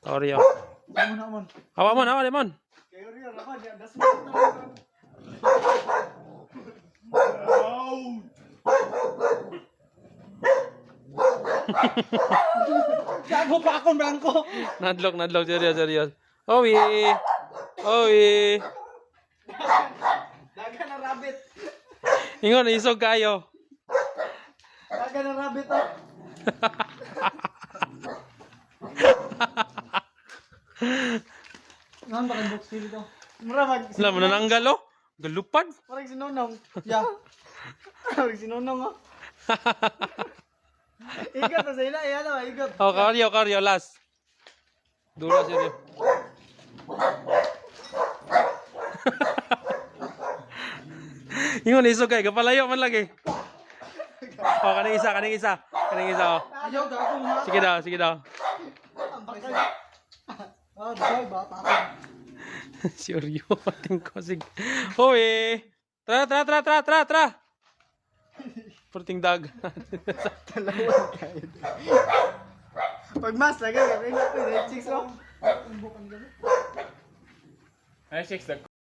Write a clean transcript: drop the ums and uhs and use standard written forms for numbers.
Oreo. Amo na man. Hawa mon, hawa mon. Kay Oreo ra ba? Das mo na. Gago pa akong bangko. Nadlok, nadlok, serious, serious. Owi. Owi. Daga na rabbit. Ingon, isog kayo. Daga na rabbit oh. Ngan ba kay box dito? Mura mag Wala mo nananggal oh. Galupad. Parang sinunong. Yeah. Parang sinunong oh. Igot na sa ila, iya na, igot. Oh, karyo, karyo, last. Dura seryo. Ingon, isog kayo. Kapalayo man lagi. Oh, kaning isa, kaning isa. Kaning isa, oh. Ayaw, gago mo. Sige daw, sige daw. Ang bakal. Ah, dahil bata ka. Si Oreo, pating ko. Sige. Uy! Tara, tara, tara, tara, tara, tara! Perting dag. Dalawa kayo. Pag mas lagi, kaya na ito, chicks oh. Ay, chicks.